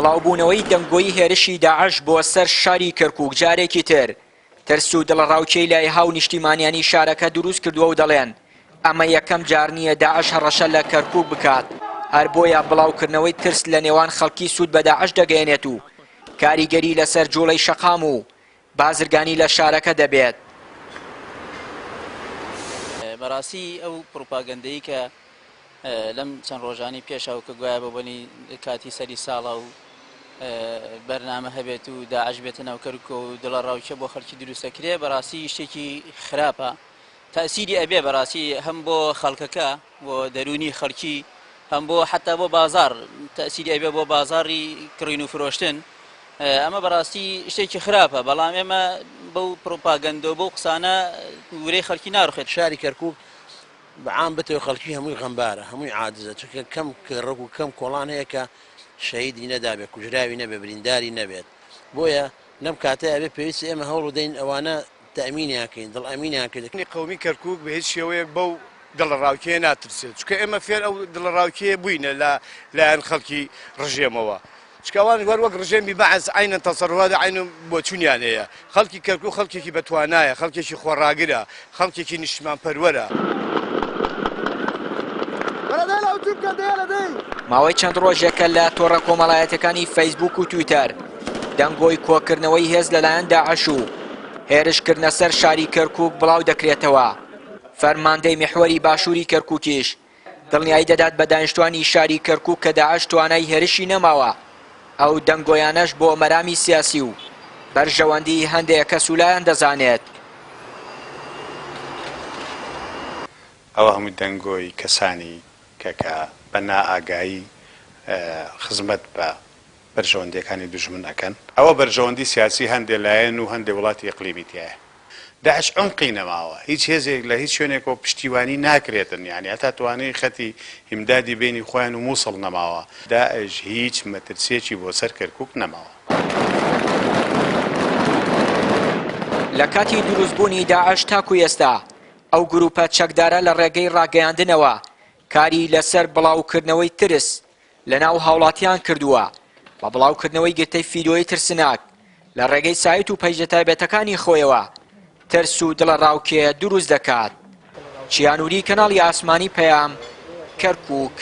بڵاوبوونەوەی دەنگۆی هێرشی داعش بۆ سەر شاری کەرکووک جارێکی تر ترس و دڵەڕاوکێی لای هاونیشتیمانیانی شارەکە دروست کردووە و دەڵێن ئەمە یەکەم جار نییە داعش هەڕەشە لە کەرکووک بکات، هەر بۆیە بڵاوکردنەوەی ترس لە نێوان خەڵکی سوود بە داعش دەگەیەنێت و کاریگەری لەسەر جوڵەی شەقام و بازرگانی لە شارەکە دەبێت. بەڕاستی ئەو پڕوپاگەندەی کە لەم چەند ڕۆژانەی پێشەوە کە گوایە بە بۆنی کاتی سەری ساڵە و بەرنامە هەبێت و داعش بێتە ناو کەرکوک و دڵەڕاوکێ بۆ خەڵکی دروست دەکرێ بەڕاستی شتێکی خراپە تەئسیری ئەبێ بەڕاستی هەم بۆ خەڵکەکە بۆ دەروونی خەڵکی هەم بۆ حتا بۆ بازار تەئسیری ئەبێ بۆ بازاڕی کڕین و فرۆشتن ئەمە بەڕاستی شتێکی خراپە بەڵام ئێمە بەو پڕوپاگەندە و بەو قسانە ورەی خەڵکی ناڕوخێت. شاری کەرکوک بە عام بتەوێ خەڵکی هەمووی غەمبارە هەمووی عاجزە چونکە کەم گەڕەک و کەم کۆڵان هەیە کە شەهیدی نەدابێت کوژراوی نەبێت برینداری نەبێت بۆیە لەم کاتەیا ئەبێ پێویستە ئێمە هەوڵ بدەین ئەوانە تەئمینیان کەین دڵ ئەمینیان کەین. قەومی کەرکوک بە هیچ شێوەیەک بەو دڵەڕاوکێیە ناترسێت چونکە ئێمە فێر ئەو دڵەڕاوکێیە بووینە لە لایەن خەڵکی ڕژێمەوە چونکە ئەوان هەر وەک ڕژێمی بەعس عەینەن تەسەروفات عەینەن بۆچوونیان هەیە خەڵکی کەرکوک خەڵکێکی بەتوانایە خەڵکێکی خۆڕاگرە خەڵکێکی نیشتمانپەروەرە. ماوەی چەند ڕۆژێکە لە تۆڕە کۆمەڵایەتیەکانی فەیسبوک و تویتەر دەنگۆی کۆکردنەوەی هێز لەلایەن داعش و هێرشکردنە سەر شاری کەرکوک بڵاو دەکرێتەوە، فەرماندەی میحوەری باشووری کەرکوکیش دڵنیایی دەدات بە دانیشتوانی شاری کەرکوک کە داعش توانای هێرشی نەماوە، ئەو دەنگۆیانەش بۆ مەرامی سیاسی و بەرژەوەندیی هەندێ کەس و لایەن دەزانێت. ئەوە هەمووی دەنگۆی کەسانی کە کە بە نائاگایی خزمەت بە بەرژەوەندیەکانی دوژمن ئەکەن. ئەوە بەرژەوەندی سیاسی هەندێ لایەن و هەندێ وڵاتی ئیقلیمی تیایە. داعش عومقی نەماوە، هیچ هێزێک لە هیچ شوێنێکەوە پشتیوانی ناکرێتن، یانی هەتا توانەی خەتی ئیمدادی بەینی خۆیان و موسڵ نەماوە، داعش هیچ مەترسیەکی بۆ سەر کەرکوک نەماوە. لە کاتی دروستبوونی داعش تاکو ئێستا ئەو گروپە چەکدارە لە ڕێگەی ڕاگەیاندنەوە کاری لەسەر بڵاوکردنەوەی ترس لەناو هاوڵاتیان کردووە بە بڵاوکردنەوەی گرتەی فیدۆی ترسناک لە ڕێگەی سایت و پەیجە تایبەتەکانی خۆیەوە ترس و دڵەڕاوکێ دروست دەکات. چیانوری کەناڵی ئاسمانی پەیام، کەرکوک.